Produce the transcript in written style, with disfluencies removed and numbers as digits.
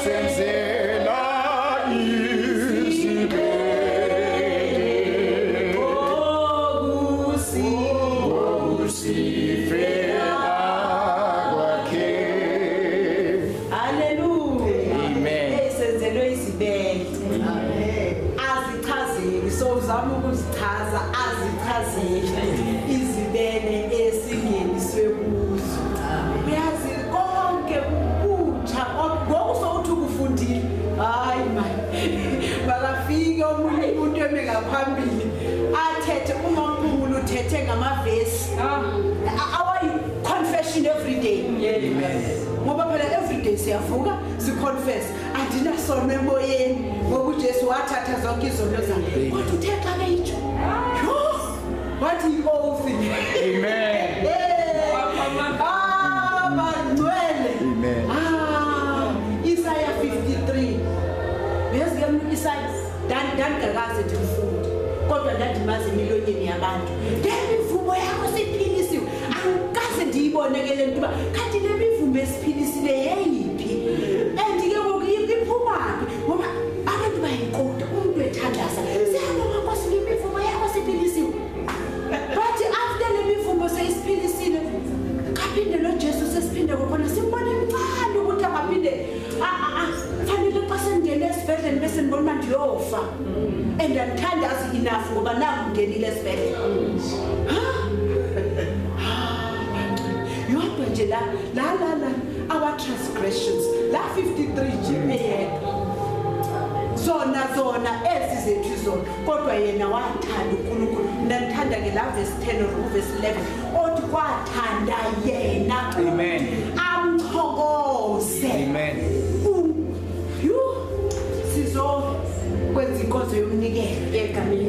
Wasenzela izibele ngokusifela kwakhe. Haleluya. Amen. Esenzelwe izibele. Azichazeki, so uzama ukuzichaza, azichazeki izibele esingeniswe kuzo. Uyazi konke kutsha, ngoku sowuthi ukufundile. Hayi man. Makafike omunye umuntu eme ngaphambili athethe, uMamphumulo uthethe ngamavesi. Our confession every day. Ngoba phela every day siyavuka siconfess, andinasono emoyeni ngoba uJesu wathatha zonke izono zami. Kodwa uthe xa ke itsho, yho, wathi i-oath. Amen. Ah, bangcwele. Amen. Ah, Isaiah 53. Uyazi ke mna Isaiah ndandingakaze ndimfunde, kodwa ndandimazi emilonyeni yabantu. Le mivumo yakho siphilisiwe, angikaze ndiyibone ke le nto uba kanti le mivumo esiphilisile yeyiphi, and ke ngoku iphuma phi, ngoba abantu bayinkoda umntu ethandaza, siyabonga Nkosi ngemivumo yakho siphilisiwe. But after le mivumo seyisiphilisile, kaphinde lo Jesu sesiphinde kwakhona simbone mncane ukuthi angaphinde fanele xa sendingene esibhedlele bese ndibona uba ndiyofa, and andithandazi enough ngoba naku ngenile esibhedlele. Yodwa nje la la la la our transgressions la 53 nje eyedwa, zona zona ezi zethu izona, kodwa yena wathanda uNkulunkulu. Mina ngithanda ke la verse 10 or verse 11 othi kwathanda yena. Amen. Amthokoze. Amen. Yhu, sizokwenza inkonzo yomnikelo egameni.